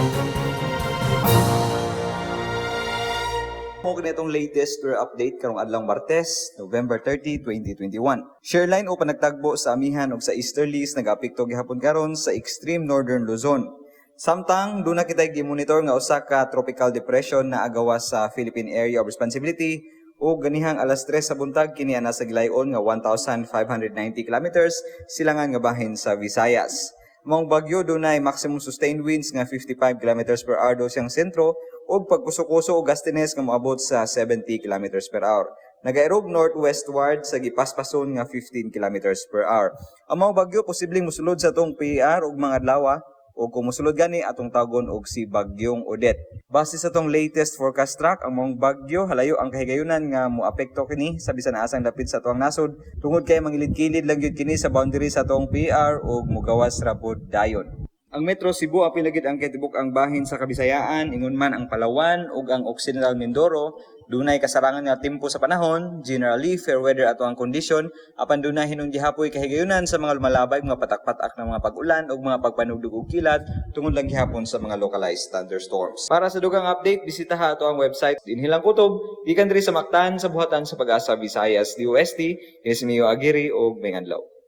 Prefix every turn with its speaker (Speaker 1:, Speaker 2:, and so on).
Speaker 1: Mao kini atong latest weather update karong adlaw Martes, November 30, 2021. Shear line o panagtagbo sa amihan ug sa easterlies nagaapekto gihapon karon sa extreme northern Luzon. Samtang duna kitay gimonitor nga usa ka tropical depression na agawas sa Philippine Area of Responsibility ug ganihang alas 3 sa buntag kini ana sa gilayon nga 1,590 kilometers silangan nga bahin sa Visayas. Maong bagyo dunay maximum sustained winds nga 55 kilometers per hour daw siyang sentro ug pagkuso-kuso o gustiness nga moabot sa 70 kilometers per hour. Nagairog northwestward sa gipaspason nga 15 kilometers per hour. Ang maong bagyo posibleng mosulod sa atong PAR ug mga adlaw ug kung mosulod gani, atong tagon og si Bagyong Odette. Base sa atong latest forecast track, ang maong bagyo halayo ang kahigayunan nga moapekto kini sa bisan asang dapit sa atuang nasod tungod kay mangilid-kilid lang gyud kini sa boundary sa atong PAR ug mugawas ra pud dayon. Ang Metro Cebu apil na gid ang kitibuk-ang bahin sa Kabisayaan, ingon man ang Palawan ug ang Occidental Mindoro, dunay kasarangan nga timpo sa panahon, generally fair weather ato ang kondisyon, apan dunay hinuon gihapoy kahigayunan sa mga lumalabay, mga patak-patak ng mga pag-ulan ug mga pagpanugdog og kilat tungod lang gihapon sa mga localized thunderstorms. Para sa dugang update, bisitaha ato ang website. Dinhilang kutob, gikan diri sa Mactan sa buhatan sa Pag-asa Visayas, DOST, kini si Mio Aguirre ug maayong adlaw.